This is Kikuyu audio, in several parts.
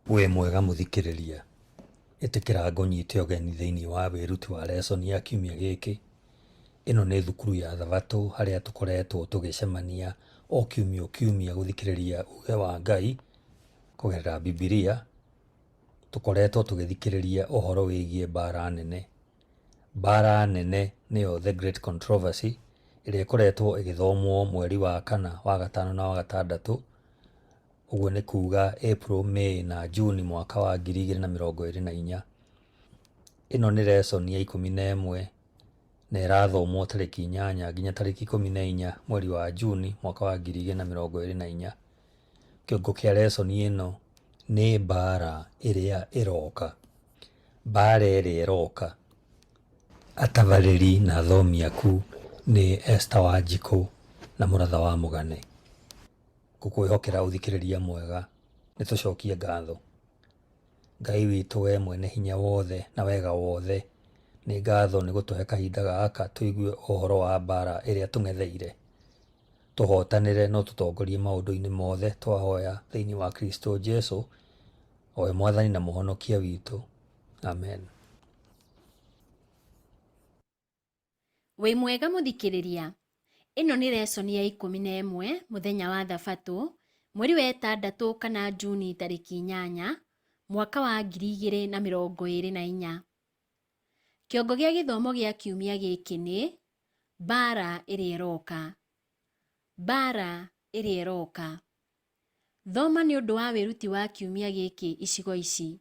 Wĩ mwega mũthikĩrĩria, ĩtĩkĩra ngũnyite ũgeni thĩinĩ wa wĩruti wa lesson ya kiumia gĩkĩ. Ĩno nĩ thukuru ya thabatũ harĩa tũkoretwo tũgĩcemania o kiumia o kiumia gũthikĩrĩria uge wa Ngai kũgerera Bibilia. Tũkoretwo tũgĩthikĩrĩria ũhoro wĩgiĩ mbara nene. Mbara nene nĩyo The Great Controversy ĩrĩa ĩkoretwo ĩgĩthomwo mweri wa kana, wa gatano na wa gatandatũ. Ũguo nĩ kuga April, May na June mwaka wa 2024. Ĩno nĩ lesson ya 11 na ĩrathomwo tarĩki 8 nginya tarĩki 14 mweri wa June mwaka wa 2024. Kĩongo kĩa lesson ĩno nĩ mbara ĩrĩa ĩroka. Mbara ĩrĩa ĩroka. Atabarĩri na athomi aku nĩ Esther Wanjikũ na Mũratha wa Mũgane. Ngũkwĩhokera ũthikĩrĩria mwega. Nĩ tũcokie ngatho. Ngai witũ we mwene hinya wothe na wega wothe, nĩ ngatho nĩ gũtũhe kahinda gaka tũigue ũhoro wa mbara ĩrĩa tũng'etheire. Tũhotanĩre na ũtũtongorie maũndũ-inĩ mothe twahoya thĩinĩ wa Kristo Jesu, o we Mwathani na Mũhonokia witũ. Amen. Wĩ mwega mũthikĩrĩria? Ĩno nĩ lesson ya 11 mũthenya wa thabatũ, mweri wa ĩtandatũ kana Juni tarĩki 8, mwaka wa 2024. Kĩongo gĩa gĩthomo gĩa kiumia gĩkĩ nĩ Mbaara ĩrĩa ĩroka. Mbaara ĩrĩa ĩroka. Thoma nĩ ũndũ wa wĩruti wa kiumia gĩkĩ icigo ici.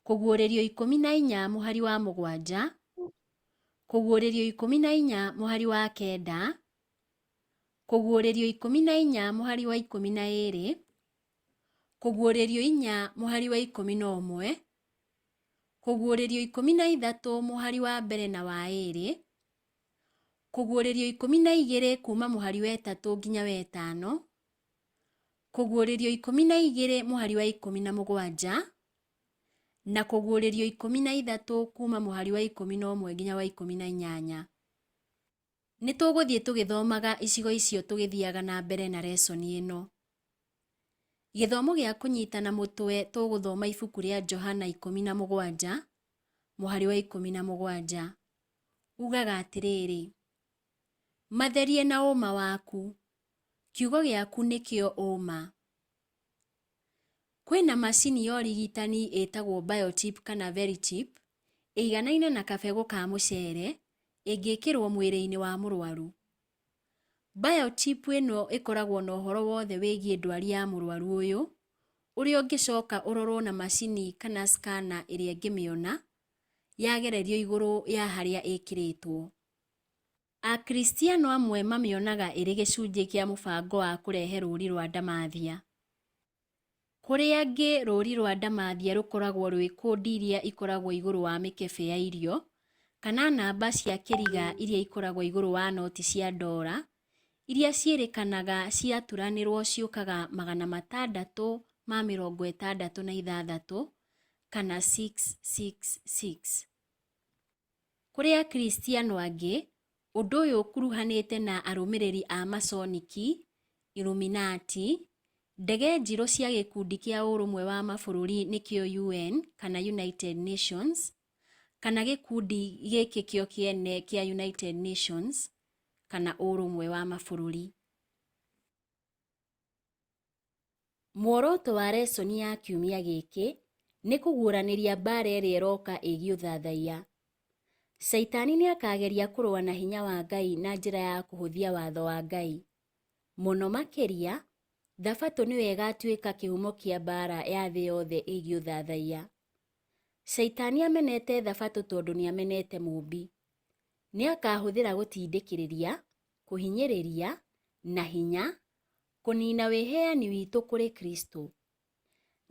Kũguũrĩrio 14 mũhari wa 7, Kũguũrĩrio 14 mũhari wa 9, Kũguũrĩrio 14 mũhari wa 12, Kũguũrĩrio 4 mũhari wa 11, Kũguũrĩrio 13 mũhari wa 1 na wa 2, Kũguũrĩrio 12 kuuma mũhari wa 3 nginya wa 5, Kũguũrĩrio 12 mũhari wa 17, na Kũguũrĩrio 13 kuuma mũhari wa 11 nginya wa 18. Nĩ tũgũthiĩ tũgĩthomaga icigo icio tũgĩthiaga na mbere na lesson ĩno. Gĩthomo gĩa kũnyitana mũtwe tũgũthoma ibuku rĩa Johana 17 mũhari wa 17. Ugaga atĩrĩrĩ, matherie na ũma waku, kiugo gĩaku nĩkĩo ũma. Kwĩna macini ya ũrigitani ĩtagwo biochip kana verichip, ĩiganaine na kabegũ ka mũcere, ĩngĩkĩrwo mwĩrĩ-inĩ wa mũrwaru. Biochip ĩno ĩkoragwo na ũhoro wothe wĩgiĩ ndwari ya mũrwaru ũyũ, ũrĩa ũngĩcoka ũrorwo na macini kana scanner ĩrĩa ĩngĩmĩona, yagererio igũrũ ya harĩa ĩkĩrĩtwo. Akristiano amwe mamĩonaga ĩrĩ gĩcunjĩ kĩa mũbango wa kũrehe rũũri rwa ndamathia. Kũrĩ angĩ rũũri rwa ndamathia rũkoragwo rwĩ kũndi iria ikoragwo igũrũ wa mĩkebe ya irio, kana namba cia kĩriga iria ikoragwo igũrũ wa noti cia ndora, iria ciĩrĩkanaga ciaturanĩrwo ciũkaga 666 kana 666. Kũrĩ Akristiano angĩ, ũndũ ũyũ ũkuruhanĩte na arũmĩrĩri a Masoniki, Illuminati, ndege njirũ cia gĩkundi kĩa Ũrũmwe wa Mabũrũri nĩkĩo UN kana United Nations, kana gĩkundi gĩkĩ kĩo kĩene kĩa United Nations kana Ũrũmwe wa Mabũrũri. Muoroto wa lesson ya kiumia gĩkĩ nĩ kũguũranĩria mbaara ĩrĩa ĩroka ĩgiĩ ũthathaiya. Caitani nĩ akageria kũrũa na hinya wa Ngai na njĩra ya kũhũthia watho wa Ngai. Mũno makĩria, Thabatũ nĩyo ĩgatuĩka kĩhumo kĩa mbaara ya thĩ yothe ĩgiĩ ũthathaiya. Caitani amenete Thabatũ tondũ nĩ amenete Mũũmbi. Nĩ akahũthĩra gũtindĩkĩrĩria, kũhinyĩrĩria, na hinya, kũniina wĩheani witũ kũrĩ Kristo.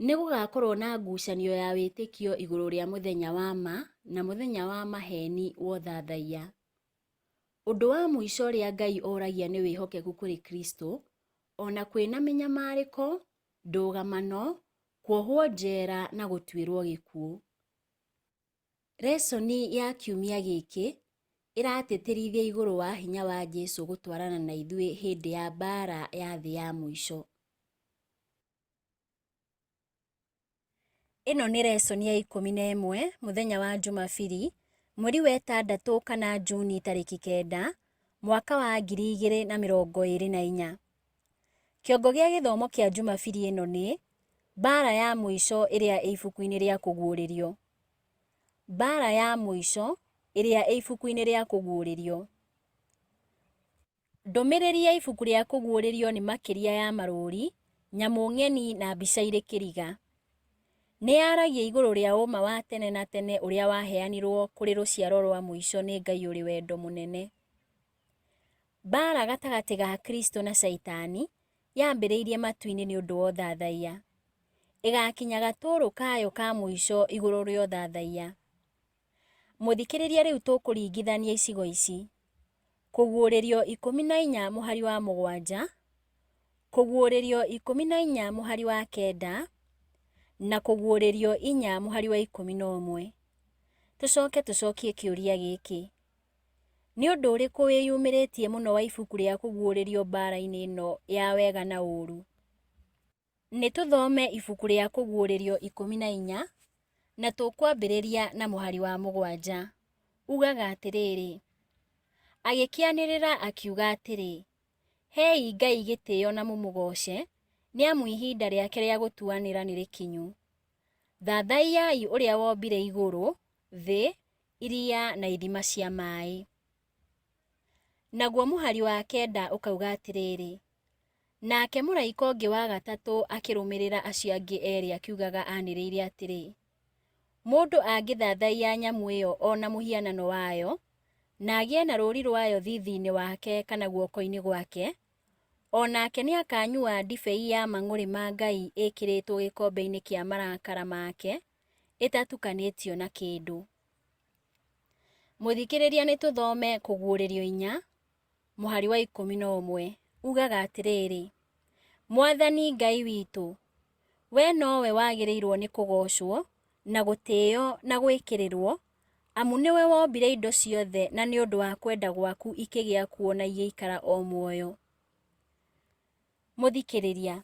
Nĩ gũgakorwo na ngucanio ya wĩtĩkio igũrũ rĩa mũthenya wa ma na mũthenya wa maheeni wa ũthathaiya. Ũndũ wa mũico ũrĩa Ngai oragia nĩ wĩhokeku kũrĩ Kristo, o na kwĩna mĩnyamarĩko, ndũgamano, kuohwo njera na gũtuĩrwo gĩkuũ. Lesson ya kiumia gĩkĩ ĩratĩtĩrithia igũrũ wa hinya wa Jesu gũtwarana na ithuĩ hĩndĩ ya mbaara ya thĩ ya mũico. Ĩno nĩ resoni ya 11 mũthenya wa Njumabiri, mweri wa ĩtandatũ kana Juni tarĩki 9, mwaka wa 2024. Kĩongo gĩa gĩthomo kĩa Njumabiri ĩno nĩ Mbaara ya mũico ĩrĩa ĩ ibuku-inĩ rĩa Kũguũrĩrio. Mbaara ya mũico ĩrĩa ĩ ibuku-inĩ rĩa Kũguũrĩrio. Ndũmĩrĩri ya ibuku rĩa Kũguũrĩrio nĩ makĩria ya marũũri, nyamũ ng'eni na mbica irĩ kĩriga. Nĩ yaragia igũrũ rĩa ũma wa tene na tene ũrĩa waheanirwo kũrĩ rũciaro rwa mũico nĩ Ngai ũrĩ wendo mũnene. Mbaara gatagatĩ ga Kristo na Caitani yambĩrĩirie matu-inĩ nĩ ũndũ wa ũthathaiya. Ĩgakinya gatũrũ kayo ka mũico igũrũ rĩa ũthathaiya. Mũthikĩrĩria rĩu tũkũringithania icigo ici. Kũguũrĩrio 14 mũhari wa 7, Kũguũrĩrio 14 mũhari wa 9, na Kũguũrĩrio 4 mũhari wa 11. Tũcoke tũcokie kĩũria gĩkĩ. Nĩ ũndũ ũrĩkũ wĩyumĩrĩtie mũno wa ibuku rĩa Kũguũrĩrio mbaara-inĩ ĩno ya wega na ũũru? Nĩ tũthome ibuku rĩa Kũguũrĩrio 14 na tũkwambĩrĩria na mũhari wa 7. Ugaga atĩrĩrĩ, agĩkĩanĩrĩra akiuga atĩrĩ, Hei Ngai gĩtĩo na mũmũgooce, nĩ amu ihinda rĩake rĩa gũtuanĩra nĩ rĩkinyu. Thathaiyai ũrĩa wombire igũrũ, thĩ, iria na ithima cia maĩ. Naguo mũhari wa 9 ũkauga atĩrĩrĩ, nake mũraika ũngĩ wa gatatũ akĩrũmĩrĩra acio angĩ erĩ akiugaga anĩrĩire atĩrĩ, mũndũ angĩthathaiya nyamũ ĩyo o na mũhianano wayo, na agĩe na rũũri rwayo thiithi-inĩ wake kana guoko-inĩ gwake, o nake nĩ akanyua ndibei ya mang'ũrĩ ma Ngai ĩkĩrĩtwo gĩkombe-inĩ kĩa marakara make, ĩtatukanĩtio na kĩndũ. Mũthikĩrĩria nĩ tũthome Kũguũrĩrio 4, mũhari wa 11, ugaga atĩrĩrĩ, Mwathani Ngai witũ, we nowe wagĩrĩirwo nĩ kũgoocwo na gũtĩo na gwĩkĩrĩrwo, amu nĩwe wombire indo ciothe na nĩ ũndũ wa kwenda gwaku ikĩgĩa kuo na igĩikara o muoyo. Mũthikĩrĩria,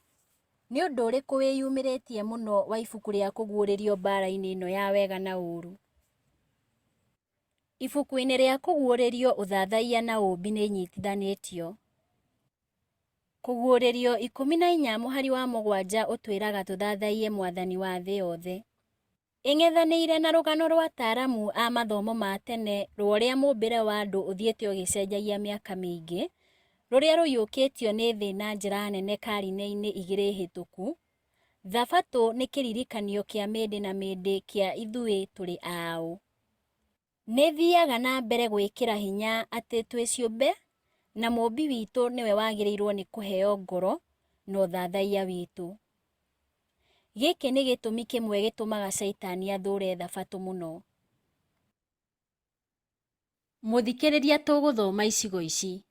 nĩ ũndũ ũrĩkũ wĩyumĩrĩtie mũno wa ibuku rĩa Kũguũrĩrio mbaara-inĩ ĩno ya wega na ũũru? Ibuku-inĩ rĩa Kũguũrĩrio ũthathaiya na ũũmbi nĩ inyitithanĩtio. Kũguũrĩrio 14 mũhari wa 7 ũtwĩraga tũthathaiye Mwathani wa thĩ yothe. Ĩng'ethanĩire na rũgano rwa ataaramu a mathomo ma tene rwa ũrĩa mũũmbĩre wa andũ ũthiĩte ũgĩcenjagia mĩaka mĩingĩ, rũrĩa rũiyũkĩtio nĩ thĩ na njĩra nene karine-inĩ 2 hĩtũku. Thabatũ nĩ kĩririkanio kĩa mĩndĩ na mĩndĩ kĩa ithuĩ tũrĩ aũ. Nĩ thiaga na mbere gwĩkĩra hinya atĩ twĩ ciũmbe na Mũũmbi witũ nĩwe wagĩrĩirwo nĩ kũheo ngoro na ũthathaiya witũ. Gĩkĩ nĩ gĩtũmi kĩmwe gĩtũmaga Caitani athũre Thabatũ mũno. Mũthikĩrĩria tũgũthoma icigo ici.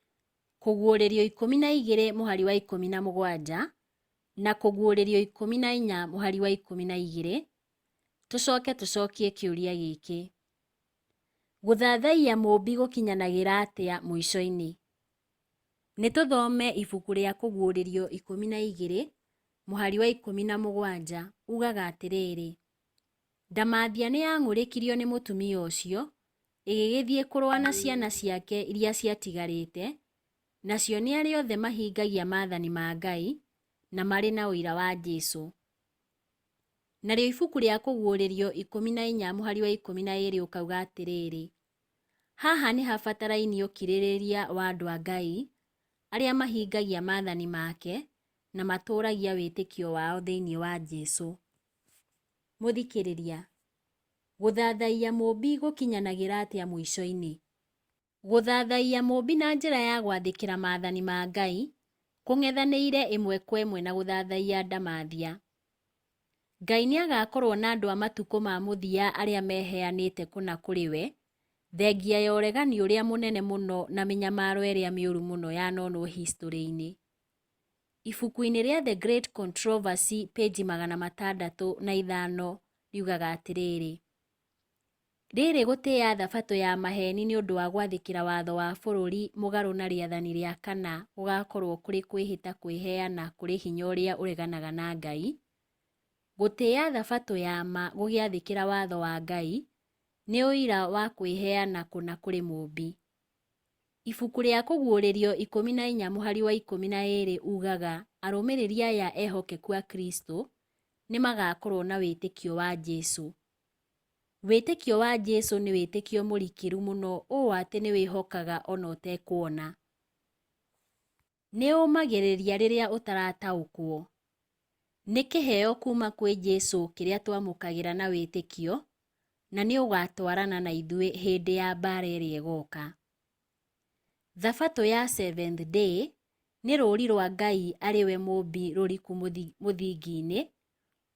Kũguũrĩrio 12 mũhari wa 17 na Kũguũrĩrio 14 mũhari wa 12, tũcoke tũcokie kĩũria gĩkĩ. Gũthathaiya Mũũmbi gũkinyanagĩra atĩa mũico-inĩ? Nĩ tũthome ibuku rĩa Kũguũrĩrio 12 mũhari wa 17 ugaga atĩrĩrĩ, Ndamathia nĩ yang'ũrĩkirio nĩ mũtumia ũcio, ĩgĩgĩthiĩ kũrũa na ciana ciake iria ciatigarĩte, nacio nĩ arĩa othe mahingagia maathani ma Ngai, na marĩ na ũira wa Jesu. Narĩo ibuku rĩa Kũguũrĩrio 14 mũhari wa 12 ũkauga atĩrĩrĩ, haha nĩ habatarainie ũkirĩrĩria wa andũ a Ngai, arĩa mahingagia maathani make na matũũragia wĩtĩkio wao thĩinĩ wa Jesu. Mũthikĩrĩria, gũthathaiya Mũũmbi gũkinyanagĩra atĩa mũico-inĩ? Gũthathaiya Mũũmbi na njĩra ya gwathĩkĩra maathani ma Ngai kũng'ethanĩire ĩmwe kwa ĩmwe na gũthathaiya ndamathia. Ngai nĩ agakorwo na andũ a matukũ ma mũthia arĩa meheanĩte kũna kũrĩ we, thengia ya ũregani ũrĩa mũnene mũno na mĩnyamaro ĩrĩa mĩũru mũno yanonwo historĩ-inĩ. Ibuku-inĩ rĩa The Great Controversy pĩnji 605 riugaga atĩrĩrĩ, rĩrĩ gũtĩĩa thabatũ ya maheeni nĩ ũndũ wa gwathĩkĩra watho wa bũrũri mũgarũ na rĩathani rĩa kana gũgakorwo kũrĩ kwĩhĩta kwĩheana kũrĩ hinya ũrĩa ũreganaga na Ngai. Gũtĩĩa Thabatũ ya ma gũgĩathĩkĩra watho wa Ngai nĩ ũira wa kwĩheana kũna kũrĩ Mũũmbi. Ibuku rĩa Kũguũrĩrio 14 mũhari wa 12 ugaga arũmĩrĩri aya ehokeku a Kristo nĩ magakorũo na wĩtĩkio wa Jesu. Wĩtĩkio wa Jesu nĩ wĩtĩkio mũrikĩru mũno ũũ atĩ nĩ wĩhokaga o na ũtekuona. Nĩ ũmagĩrĩria rĩrĩa ũtarataũkwo. Nĩ kĩheo kuuma kwĩ Jesu kĩrĩa twamũkagĩra na wĩtĩkio, na nĩ ũgatwarana na ithuĩ hĩndĩ ya mbaara ĩrĩa ĩgoka. Thabatũ ya Seventh Day nĩ rũũri rwa Ngai arĩ we Mũũmbi rũriku mũthingi-inĩ,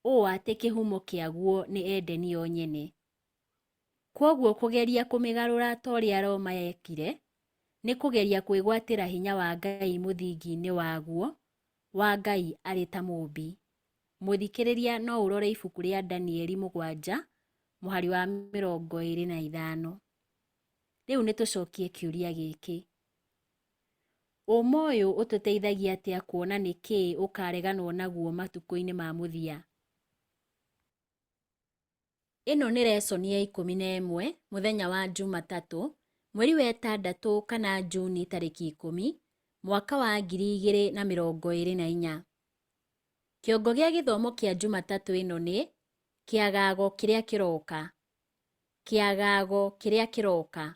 ũũ atĩ kĩhumo kĩaguo nĩ Edeni yo nyene. Kwoguo kũgeria kũmĩgarũra ta ũrĩa Roma yekire, nĩ kũgeria kwĩgwatĩra hinya wa Ngai mũthingi-inĩ waguo wa Ngai arĩ ta Mũũmbi. Mũthikĩrĩria no ũrore ibuku rĩa Danieli 7 mũhari wa 25. Rĩu nĩ tũcokie kĩũria gĩkĩ. Ũma ũyũ ũtũteithagia atĩa kuona nĩ kĩĩ ũkareganwo naguo matukũ-inĩ ma mũthia? Ĩno nĩ resoni ya 11 mũthenya wa Jumatatũ, mweri wa ĩtandatũ kana Juni tarĩki 10, mwaka wa 2024. Kĩongo gĩa gĩthomo kĩa Jumatatũ ĩno nĩ Kĩagago kĩrĩa kĩroka. Kĩagago kĩrĩa kĩroka.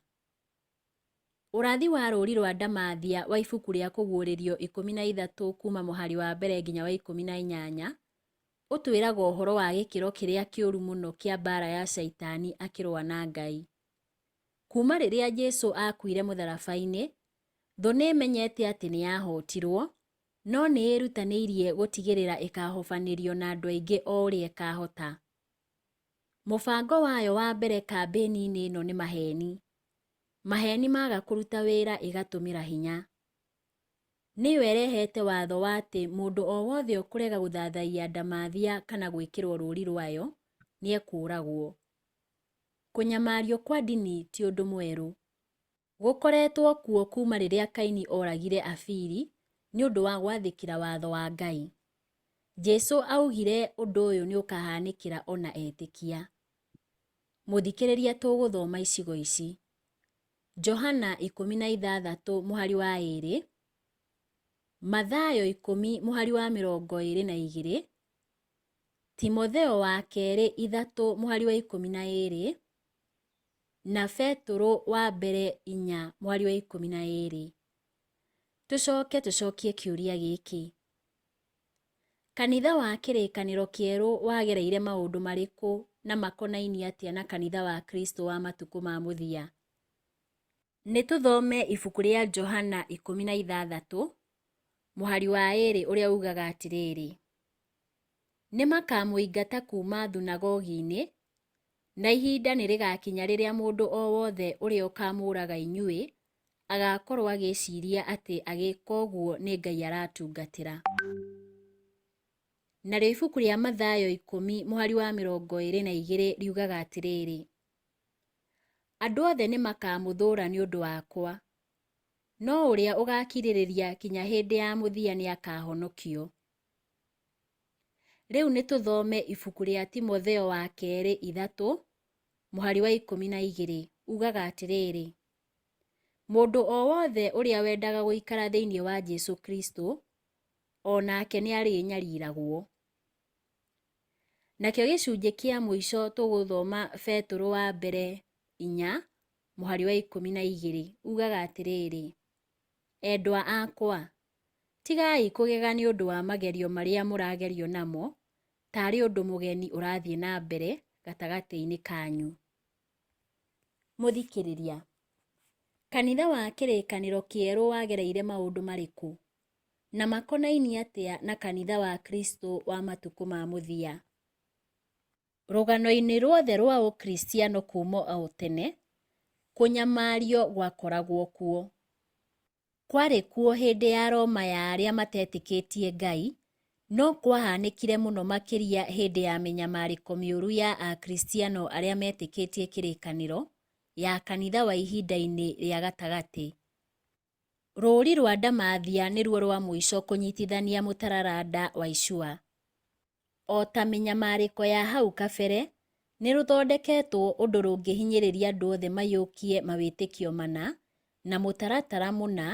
Ũrathi wa rũũri rwa ndamathia wa ibuku rĩa Kũguũrĩrio 13 kuuma mũhari wa mbere nginya wa 18 ũtwĩraga ũhoro wa gĩkĩro kĩrĩa kĩũru mũno kĩa mbaara ya Shaitani akĩrũa na Ngai. Kuuma rĩrĩa Jesu aakuire mũtharaba-inĩ, thũ nĩ ĩmenyete atĩ nĩ yahootirũo, no nĩ ĩĩrutanĩirie gũtigĩrĩra ĩkahobanĩrio na andũ aingĩ o ũrĩa ĩkaahota. Mũbango wayo wa mbere kambĩni-inĩ ĩno nĩ maheeni. Maheeni maga kũruta wĩra ĩgatũmĩra hinya. Nĩyo ĩrehete watho wa atĩ mũndũ o wothe ũkũrega gũthathaiya ndamathia kana gwĩkĩrwo rũũri rwayo nĩ ekũũragwo. Kũnyamario kwa ndini ti ũndũ mwerũ. Gũkoretwo kuo kuuma rĩrĩa Kaini oragire Abili nĩ ũndũ wa gwathĩkĩra watho wa Ngai. Jesu augire ũndũ ũyũ nĩ ũkahanĩkĩra ona etĩkia. Mũthikĩrĩria tũgũthoma icigo ici. Johana 16 mũhari wa 2, Mathayo 10 mũhari wa 22, Timotheo wa kerĩ 3 mũhari wa 12, na Betũrũ wa mbere 4 mũhari wa 12. Tũcoke tũcokie kĩũria gĩkĩ. Kanitha wa Kĩrĩkanĩro Kĩerũ wagereire maũndũ marĩkũ na makonainie atĩa na kanitha wa Kristo wa matukũ ma mũthia? Nĩ tũthome ibuku rĩa Johana 16 mũhari wa 2 ũrĩa ugaga atĩrĩrĩ, Nĩ makamũingata kuuma thunagogi-inĩ, na ihinda nĩ rĩgakinya rĩrĩa mũndũ o wothe ũrĩa ũkaamũũraga inyuĩ agaakorũo agĩciria atĩ agĩka ũguo nĩ Ngai aratungatĩra. Narĩo ibuku rĩa Mathayo 10 mũhari wa 22 riugaga atĩrĩrĩ, Andũ othe nĩ makaamũthũũra nĩ ũndũ wakwa, no ũrĩa ũgaakirĩrĩria kinya hĩndĩ ya mũthia nĩ akaahonokio. Rĩu nĩ tũthome ibuku rĩa Timotheo wa kerĩ 3 mũhari wa 12 ugaga atĩrĩrĩ, Mũndũ o wothe ũrĩa wendaga gũikara thĩinĩ wa Jesu Kristo, o nake nĩ arĩnyariragwo. Nakĩo gĩcunjĩ kĩa mũico tũgũthoma Betũrũ wa mbere 4 mũhari wa 12 ugaga atĩrĩrĩ, Endwa akwa, tigai kũgega nĩ ũndũ wa magerio marĩa mũragerio namo, taarĩ ũndũ mũgeni ũrathiĩ na mbere gatagatĩ-inĩ kanyu. Mũthikĩrĩria, kanitha wa Kĩrĩkanĩro Kĩerũ wagereire maũndũ marĩkũ, na makonainie atĩa na kanitha wa Kristo wa matukũ ma mũthia? Rũgano-inĩ ruothe rwa Ũkristiano kuuma o tene, kũnyamario gwakoragwo kuo. Kwarĩ kuo hĩndĩ ya Roma ya arĩa matetĩkĩtie Ngai, no kwahanĩkire mũno makĩria hĩndĩ ya mĩnyamarĩko mĩũru ya Akristiano arĩa metĩkĩtie kĩrĩkanĩro ya kanitha wa ihinda-inĩ rĩa gatagatĩ. Rũũri rwa ndamathia nĩruo rwa mũico kũnyitithania mũtararanda wa icua. O ta mĩnyamarĩko ya hau kabere, nĩ rũthondeketwo ũndũ rũngĩhinyĩrĩria andũ othe maiyũkie mawĩtĩkio mana na mũtaratara mũna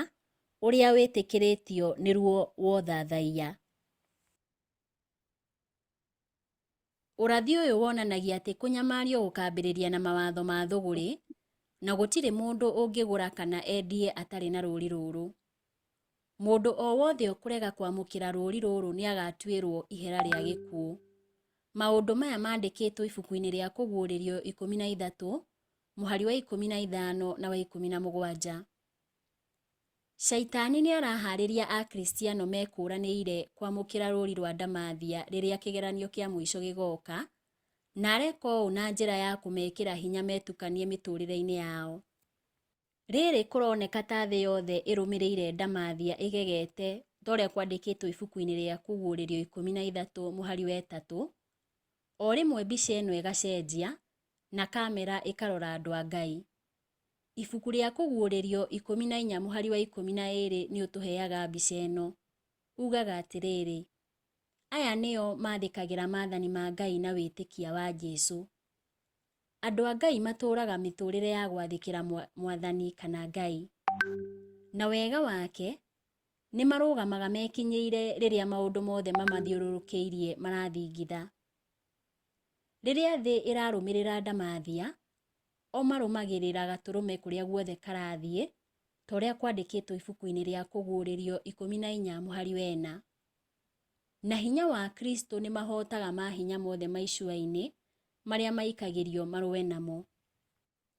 ũrĩa wĩtĩkĩrĩtio nĩruo wothathaiya. Ũrathi ũyũ wonanagia atĩ kũnyamario gũkambĩrĩria na mawatho ma thũgũrĩ, na gũtirĩ mũndũ ũngĩgũra kana endie atarĩ na rũũri rũrũ. Mũndũ o wothe ũkũrega kwamũkĩra rũũri rũrũ nĩ agatuĩrũo ihera rĩa gĩkuũ. Maũndũ maya mandĩkĩtwo ibuku-inĩ rĩa Kũguũrĩrio 13, mũhari wa 15 na wa 17. Shaitani nĩ arahaarĩria Akristiano mekũũranĩire kwamũkĩra rũũri rwa ndamathia rĩrĩa kĩgeranio kĩa mũico gĩgoka, na areka ũũ na njĩra ya kũmekĩra hinya metukanie mĩtũũrĩre-inĩ yao. Rĩrĩ kũroneka ta thĩ yothe ĩrũmĩrĩire ndamathia ĩgegete ta ũrĩa kwandĩkĩtwo ibuku-inĩ rĩa Kũguũrĩrio 13 mũhari wa 3, o rĩmwe mbica ĩno ĩgacenjia na kamera ĩkarora andũ a Ngai. Ibuku rĩa Kũguũrĩrio 14 mũhari wa 12 nĩ ũtũheaga mbica ĩno. Ugaga atĩrĩrĩ, aya nĩo mathĩkagĩra maathani ma Ngai na wĩtĩkia wa Jesu. Andũ a Ngai matũũraga mĩtũũrĩre ya gwathĩkĩra Mwathani kana Ngai. Na wega wake, nĩ marũgamaga mekinyĩire rĩrĩa maũndũ mothe mamathiũrũrũkĩirie marathingitha. Rĩrĩa thĩ ĩrarũmĩrĩra ndamathia, o marũmagĩrĩra gatũrũme kũrĩa guothe karathiĩ, ta ũrĩa kwandĩkĩtwo ibuku-inĩ rĩa Kũguũrĩrio 14 mũhari wa 4. Na hinya wa Kristo nĩ mahootaga mahinya mothe ma icua-inĩ marĩa maikagĩrio marũe namo.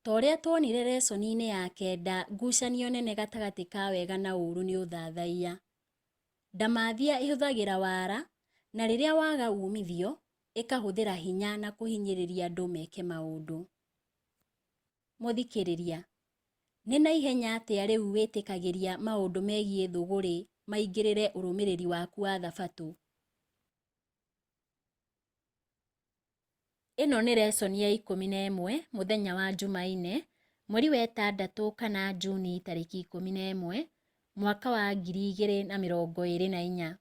Ta ũrĩa tuonire resoni-inĩ ya kenda, ngucanio nene gatagatĩ ka wega na ũũru nĩ ũthathaiya. Ndamathia ĩhũthagĩra wara, na rĩrĩa waga uumithio, ĩkahũthĩra hinya na kũhinyĩrĩria andũ meke maũndũ. Mũthikĩrĩria, nĩ na ihenya atĩa rĩu wĩtĩkagĩria maũndũ megiĩ thũgũrĩ maingĩrĩre ũrũmĩrĩri waku wa Thabatũ? Ĩno nĩ resoni ya 11 mũthenya wa Jumaine, mweri wa ĩtandatũ kana Juni tarĩki 11, mwaka wa 2024.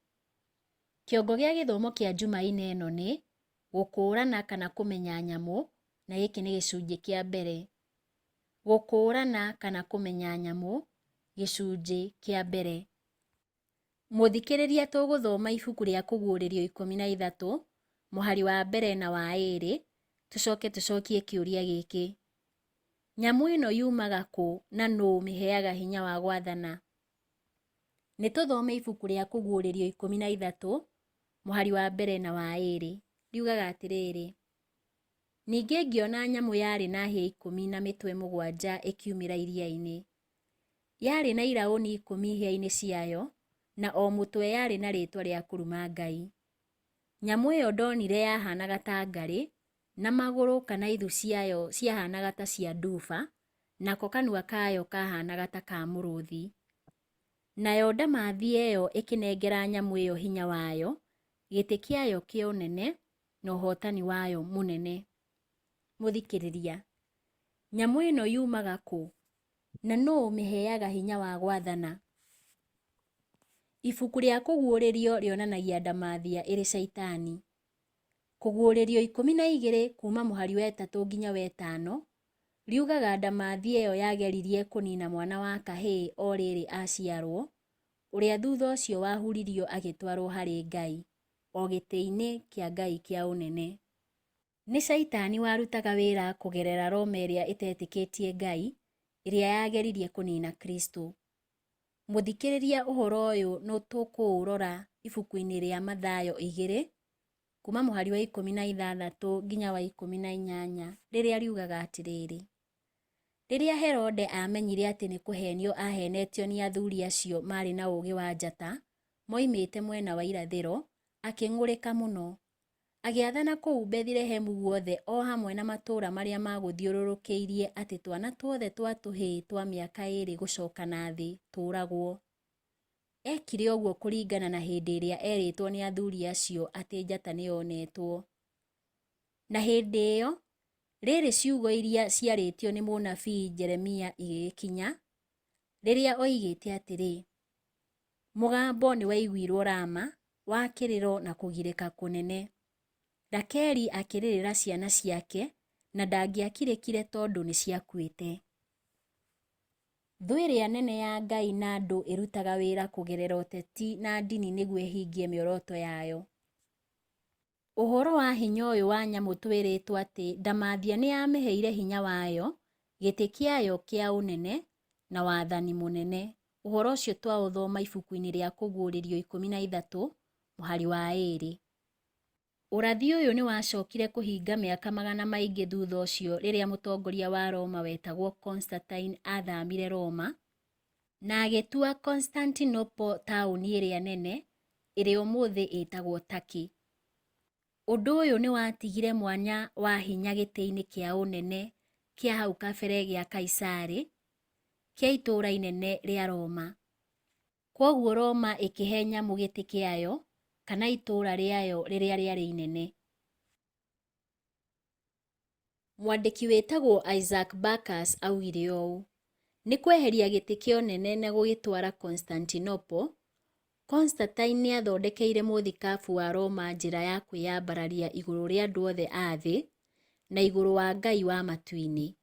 Kĩongo gĩa gĩthomo kĩa Jumaine ĩno nĩ gũkũũrana kana kũmenya nyamũ, na gĩkĩ nĩ gĩcunjĩ kĩa mbere. Gũkũũrana kana kũmenya nyamũ, gĩcunjĩ kĩa mbere. Mũthikĩrĩria tũgũthoma ibuku rĩa Kũguũrĩrio 13, mũhari wa mbere na wa ĩrĩ, tũcoke tũcokie kĩũria gĩkĩ. Nyamũ ĩno yumaga kũ na nũ ũmĩheaga hinya wa gwathana? Nĩ tũthome ibuku rĩa Kũguũrĩrio 13, mũhari wa mbere na wa ĩrĩ. Riugaga atĩrĩrĩ, ningĩ ngĩona nyamũ yarĩ na hĩa 10 na mĩtwe 7 ĩkiumĩra iria-inĩ. Yarĩ na iraũni 10 hĩa-inĩ ciayo, na o mũtwe yarĩ na rĩĩtwa rĩa kũruma Ngai. Nyamũ ĩyo ndonire yahaanaga ta ngarĩ, na magũrũ kana ithu ciayo ciahaanaga ta cia nduba, nako kanua kayo kahaanaga ta ka mũrũthi. Nayo ndamathia ĩyo ĩkĩnengera nyamũ ĩyo hinya wayo, gĩtĩ kĩayo kĩa ũnene, na ũhootani wayo mũnene. Mũthikĩrĩria, nyamũ ĩno yumaga kũ, na nũ ũmĩheaga hinya wa gwathana? Ibuku rĩa Kũguũrĩrio rĩonanagia ndamathia ĩrĩ Shaitani. Kũguũrĩrio 12 kuuma mũhari wa 3 nginya wa 5 riugaga ndamathia ĩyo yageririe kũniina mwana wa kahĩĩ o rĩrĩ aciarwo, ũrĩa thutha ũcio wahuririo agĩtwarwo harĩ Ngai, o gĩtĩ-inĩ kĩa Ngai kĩa ũnene. Nĩ Shaitani warutaga wĩra kũgerera Roma ĩrĩa ĩtetĩkĩtie Ngai, ĩrĩa yageririe kũniina Kristo. Mũthikĩrĩria ũhoro ũyũ nĩ tũkũũrora ibuku-inĩ rĩa Mathayo 2, kuma mũhari wa 16 nginya wa 18, rĩrĩa riugaga atĩrĩrĩ, rĩrĩa Herode aamenyire atĩ nĩ kũheenio aahenetio nĩ athuri acio maarĩ na ũũgĩ wa njata moimĩte mwena wa irathĩro, akĩng'ũrĩka mũno. Agĩathana kũu Bethilehemu guothe o hamwe na matũũra marĩa maagũthiũrũrũkĩirie atĩ twana tuothe twa tũhĩĩ twa mĩaka ĩĩrĩ gũcoka na thĩ tũũragwo. Eekire ũguo kũringana na hĩndĩ ĩrĩa eerĩtwo nĩ athuri acio atĩ njata nĩ yonetwo. Na hĩndĩ ĩyo, rĩrĩ ciugo iria ciarĩtio nĩ mũnabii Jeremia igĩgĩkinya, rĩrĩa oigĩte atĩrĩ, Mũgambo nĩwaiguirwo Rama, wa kĩrĩro na kũgirĩka kũnene. Rakeli akĩrĩrĩra ciana ciake, na ndangĩakirĩkire tondũ nĩciakuĩte. Thũ ĩrĩa nene ya Ngai na andũ ĩrutaga wĩra kũgerera ũteti na ndini nĩguo ĩhingie mĩoroto yayo. Ũhoro wa hinya ũyũ wa nyamũ twĩrĩtwo atĩ ndamathia nĩ yamĩheire hinya wayo, gĩtĩ kĩayo kĩa ũnene, na wathani mũnene. Ũhoro ũcio twaũthoma ibuku-inĩ rĩa Kũguũrĩrio 13 mũhari wa 2. Ũrathi ũyũ nĩ wacokire kũhinga mĩaka magana maingĩ thutha ũcio rĩrĩa mũtongoria wa Roma wetagwo Constantine aathamire Roma na agĩtua Constantinople taũni ĩrĩa nene, ĩrĩa ũmũthĩ ĩtagwo Turkey. Ũndũ ũyũ nĩ watigire mwanya wa hinya gĩtĩ-inĩ kĩa ũnene kĩa hau kabere gĩa Kaisari kĩa itũũra inene rĩa Roma. Kwoguo Roma ĩkĩhe nyamũ gĩtĩ kĩayo kana itũũra rĩayo rĩrĩa rĩarĩ inene. Mwandĩki wĩtagwo Isaac Backus augire ũũ, Nĩ kweheria gĩtĩ kĩa ũnene na gũgĩtwara Constantinople, Constantine nĩ aathondekeire mũthikabu wa Roma njĩra ya kwĩyambararia igũrũ rĩa andũ othe a thĩ na igũrũ wa Ngai wa matu-inĩ.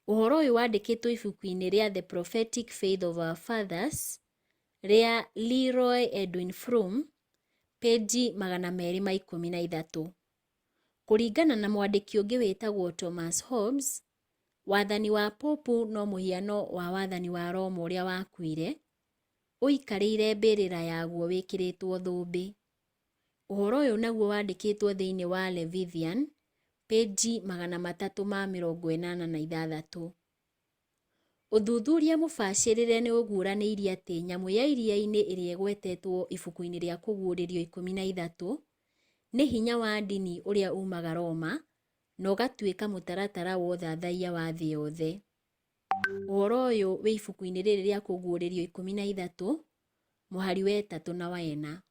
Ũhoro ũyũ wandĩkĩtwo ibuku-inĩ rĩa The Prophetic Faith of Our Fathers rĩa Leroy Edwin Froom, pĩnji 213. Kũringana na mwandĩki ũngĩ wĩtagwo Thomas Hobbes, wathani wa Popu no mũhiano wa wathani wa Roma ũrĩa wakuire, ũikarĩire mbĩrĩra yaguo wĩkĩrĩtwo thũmbĩ. Ũhoro ũyũ naguo wandĩkĩtwo thĩinĩ wa Levithian, pĩnji 386. Ũthuthuria mũbacĩrĩre nĩ ũguũranĩirie atĩ nyamũ ya iria-inĩ ĩrĩa ĩgwetetwo ibuku-inĩ rĩa Kũguũrĩrio 13 nĩ hinya wa ndini ũrĩa uumaga Roma na ũgatuĩka mũtaratara wa ũthathaiya wa thĩ yothe. Ũhoro ũyũ wĩ ibuku-inĩ rĩrĩ rĩa Kũguũrĩrio 13 mũhari wa 3 na wa 4.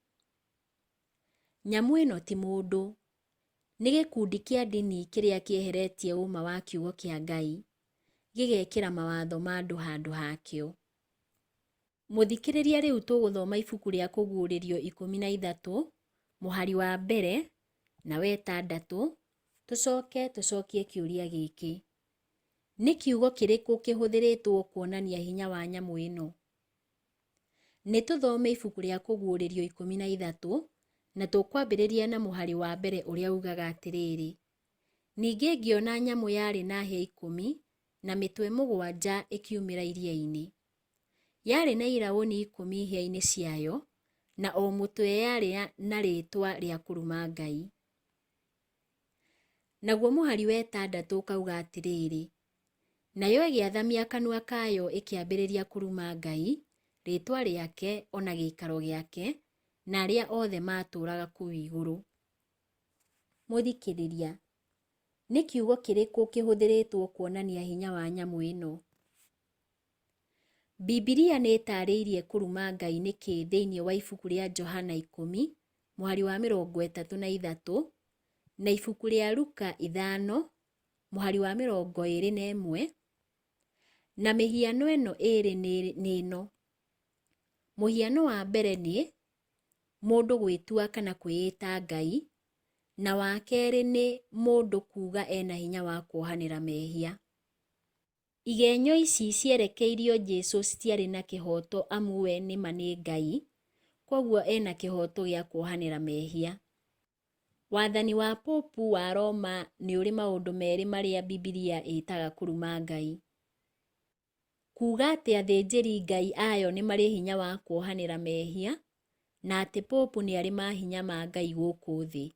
Nyamũ ĩno ti mũndũ. Nĩ gĩkundi kĩa ndini kĩrĩa kĩeheretie ũũma wa Kiugo kĩa Ngai, gĩgekĩra mawatho ma andũ handũ hakĩo. Mũthikĩrĩria rĩu tũgũthoma ibuku rĩa Kũguũrĩrio 13 mũhari wa mbere na wa ĩtandatũ, tũcoke tũcokie kĩũria gĩkĩ. Nĩ kiugo kĩrĩkũ kĩhũthĩrĩtwo kuonania hinya wa nyamũ ĩno? Nĩ tũthome ibuku rĩa Kũguũrĩrio 13 na tũkwambĩrĩria na mũhari wa mbere ũrĩa ugaga atĩrĩrĩ, Ningĩ ngĩona nyamũ yarĩ na hĩa 10 na mĩtwe 7 ĩkiumĩra iria-inĩ. Yarĩ na iraũni 10 hĩa-inĩ ciayo, na o mũtwe yarĩ na rĩĩtwa rĩa kũruma Ngai. Naguo mũhari wa ĩtandatũ ũkauga atĩrĩrĩ, Nayo ĩgĩathamia kanua kayo ĩkĩambĩrĩria kũruma Ngai, rĩĩtwa rĩake, o na gĩikaro gĩake, na arĩa othe maatũũraga kũu igũrũ. Mũthikĩrĩria, nĩ kiugo kĩrĩkũ kĩhũthĩrĩtwo kuonania hinya wa nyamũ ĩno? Bibilia nĩ ĩtaarĩirie kũruma Ngai nĩ kĩĩ thĩinĩ wa ibuku rĩa Johana 10 mũhari wa 33 na ibuku rĩa Luka 5 mũhari wa 21, na mĩhiano ĩno ĩĩrĩ nĩ ĩno. Mũhiano wa mbere nĩ mũndũ gwĩtua kana kwĩĩta Ngai, na wa kerĩ nĩ mũndũ kuuga ena hinya wa kuohanĩra mehia. Igenyo ici cierekeirio Jesu citiarĩ na kĩhooto amu we nĩma nĩ Ngai, kwoguo ena kĩhooto gĩa kuohanĩra mehia. Wathani wa Popu wa Roma nĩ ũrĩ maũndũ merĩ marĩa Bibilia ĩtaga kũruma Ngai. Kuuga atĩ athĩnjĩri Ngai ayo nĩ marĩ hinya wa kuohanĩra mehia, na atĩ Popu nĩ arĩ mahinya ma Ngai gũkũ thĩ.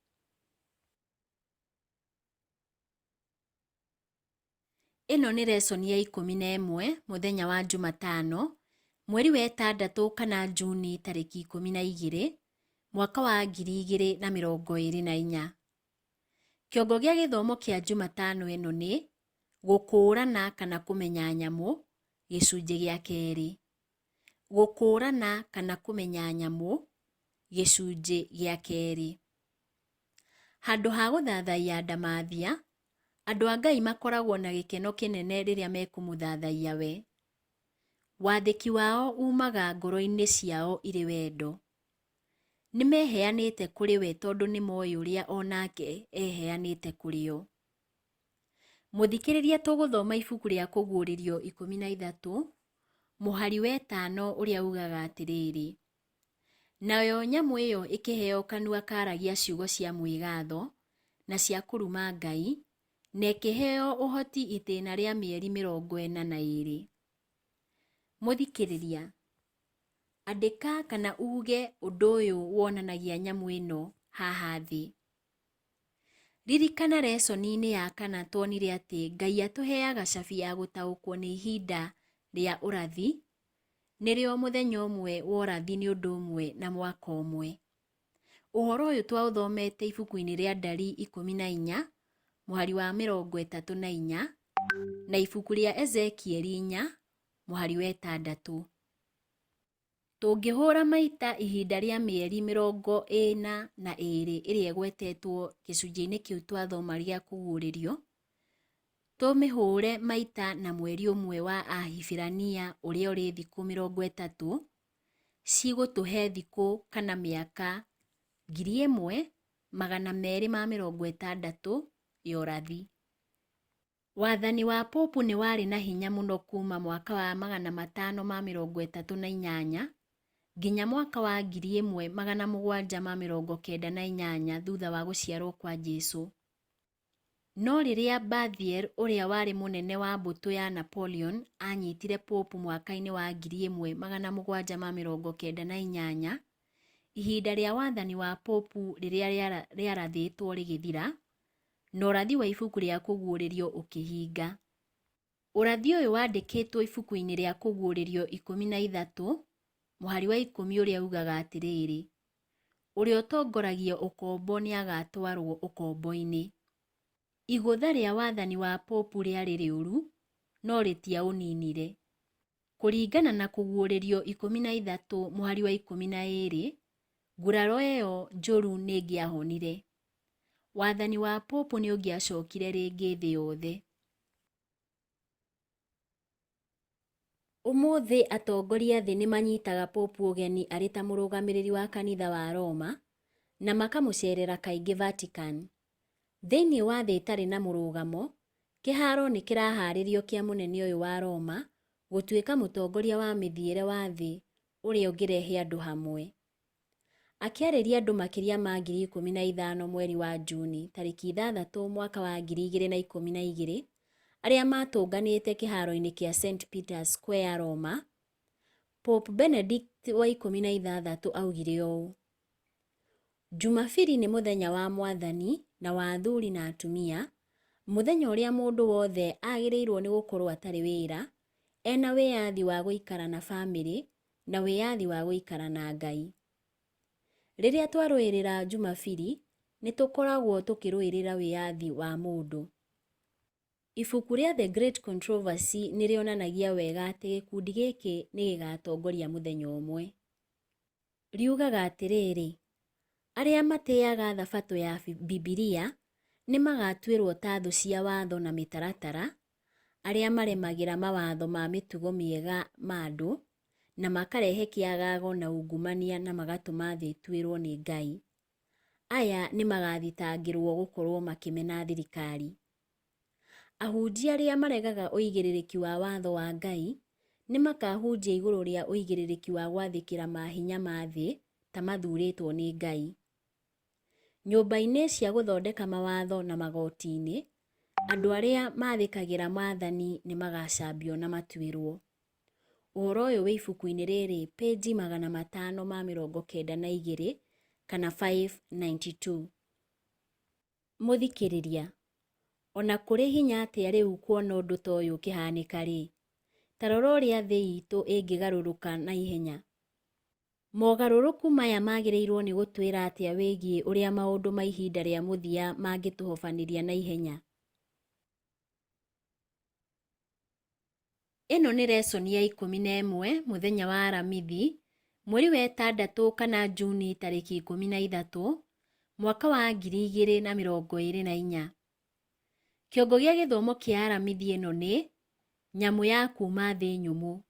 Ĩno nĩ resoni ya 11 mũthenya wa Jumatano, mweri wa ĩtandatũ kana Juni tarĩki 12, mwaka wa 2024. Kĩongo gĩa gĩthomo kĩa Jumatano ĩno nĩ Gũkũũrana kana kũmenya nyamũ, gĩcunjĩ gĩa kerĩ. Gũkũũrana kana kũmenya nyamũ, gĩcunjĩ gĩa kerĩ. Handũ ha gũthathaiya ndamathia, andũ a Ngai makoragwo na gĩkeno kĩnene rĩrĩa mekũmũthathaiya we. Wathĩki wao umaga ngoro-inĩ ciao irĩ wendo. Nĩ meheanĩte kũrĩ we tondũ nĩ moĩ ũrĩa o nake eheanĩte kũrĩ o. Mũthikĩrĩria tũgũthoma ibuku rĩa Kũguũrĩrio 13, mũhari wa ĩtano ũrĩa ugaga atĩrĩrĩ, nayo nyamũ ĩyo ĩkĩheo kanua karagia ciugo cia mwĩgatho na cia kũruma Ngai, na ĩkĩheo ũhoti itĩna rĩa mĩeri 42. Mũthikĩrĩria, andĩka kana uuge ũndũ ũyũ wonanagia nyamũ ĩno haha thĩ. Ririkana reconi-inĩ ya kana tuonire atĩ Ngai atũheaga cabi ya gũtaũkwo nĩ ihinda rĩa ũrathi, nĩrĩo mũthenya ũmwe wa ũrathi nĩ ũndũ ũmwe na mwaka ũmwe. Ũhoro ũyũ twaũthomete ibuku-inĩ rĩa Ndari 14, mũhari wa 34, na ibuku rĩa Ezekieli 4, mũhari wa 6. Tũngĩhũra maita ihinda rĩa mĩeri 42 ĩrĩa ĩgwetetwo gĩcunjĩ-inĩ kĩu twathoma gĩa kũguũrĩrio, tũmĩhũre maita na mweri ũmwe wa Ahibirania ũrĩa ũrĩ thikũ 30, cigũtũhe thikũ kana mĩaka 1260 ya ũrathi. Wathani wa Popu nĩ warĩ na hinya mũno kuuma mwaka wa 538 nginya mwaka wa 1798 thutha wa gũciarwo kwa Jesu. No rĩrĩa Berthier ũrĩa warĩ mũnene wa mbũtũ ya Napoleon aanyitire Popu mwaka-inĩ wa 1798, ihinda rĩa wathani wa Popu rĩrĩa rĩarathĩtwo rĩgĩthira, na ũrathi wa ibuku rĩa Kũguũrĩrio ũkĩhinga. Ũrathi ũyũ wandĩkĩtwo ibuku-inĩ rĩa Kũguũrĩrio 13, mũhari wa 10 ũrĩa ugaga atĩrĩrĩ, ũrĩa ũtongoragia ũkombo nĩ agatwarwo ũkombo-inĩ. Igũtha rĩa wathani wa Popu rĩarĩ rĩũru, no rĩtiaũninire. Kũringana na Kũguũrĩrio 13 mũhari wa 12, nguraro ĩyo njũru nĩ ĩngĩahonire. Wathani wa Popu nĩ ũngĩacokire rĩngĩ thĩ yothe. Ũmũthĩ atongoria a thĩ nĩ manyitaga Popu ũgeni arĩ ta mũrũgamĩrĩri wa kanitha wa Roma na makamũceerera kaingĩ Vatican. Thĩinĩ wa thĩ ĩtarĩ na mũrũgamo, kĩhaaro nĩ kĩrahaarĩrio kĩa mũnene ũyũ wa Roma gũtuĩka mũtongoria wa mĩthiĩre wa thĩ ũrĩa ũngĩrehe andũ hamwe. Akĩarĩria andũ makĩria ma 15,000 mweri wa Juni tarĩki 6 mwaka wa 2012 arĩa maatũnganĩte kĩhaaro-inĩ kĩa St Peter's Square, Roma, Pope Benedict wa 16 augire ũũ, Jumabiri nĩ mũthenya wa Mwathani na wa athuri na atumia, mũthenya ũrĩa mũndũ wothe agĩrĩirũo nĩ gũkorũo atarĩ wĩra, ena wĩyathi wa gũikara na famĩlĩ na wĩyathi wa gũikara na Ngai. Rĩrĩa twarũĩrĩra Jumabiri, nĩ tũkoragwo tũkĩrũĩrĩra wĩyathi wa mũndũ. Ibuku rĩa The Great Controversy nĩ rĩonanagia wega atĩ gĩkundi gĩkĩ nĩ gĩgaatongoria mũthenya ũmwe. Riugaga atĩrĩrĩ, arĩa matĩaga thabatũ ya Bibilia nĩ magaatuĩrũo ta thũ cia watho na mĩtaratara, arĩa maremagĩra mawatho ma mĩtugo mĩega ma andũ, na makarehe kĩagago na ungumania na magatũma thĩ ĩtuĩrũo nĩ Ngai. Aya nĩ magaathitangĩrũo gũkorũo makĩmena thirikari. Ahunjia arĩa maregaga ũigĩrĩrĩki wa watho wa Ngai nĩ makahunjia igũrũ rĩa ũigĩrĩrĩki wa gwathĩkĩra mahinya ma thĩ ta mathurĩtwo nĩ Ngai. Nyũmba-inĩ cia gũthondeka mawatho na magooti-inĩ, andũ arĩa mathĩkagĩra maathani nĩ magacambio na matuĩrũo. Ũhoro ũyũ wĩ ibuku-inĩ rĩrĩ pĩnji 592 kana 592. Mũthikĩrĩria, o na kũrĩ hinya atĩa rĩu kuona ũndũ ta ũyũ ũkĩhanĩka-rĩ, ta rora ũrĩa thĩ itũ ĩngĩgarũrũka na ihenya. Mogarũrũku maya magĩrĩirũo nĩ gũtwĩra atĩa wĩgiĩ ũrĩa maũndũ ma ihinda rĩa mũthia mangĩtũhobanĩria na ihenya? Ĩno nĩ resoni ya 11 mũthenya wa Aramithi, mweri wa ĩtandatũ kana Juni tarĩki 13, mwaka wa 2024. Kĩongo gĩa gĩthomo kĩa Aramithi ĩno nĩ Nyamũ ya kuuma thĩ nyũmũ.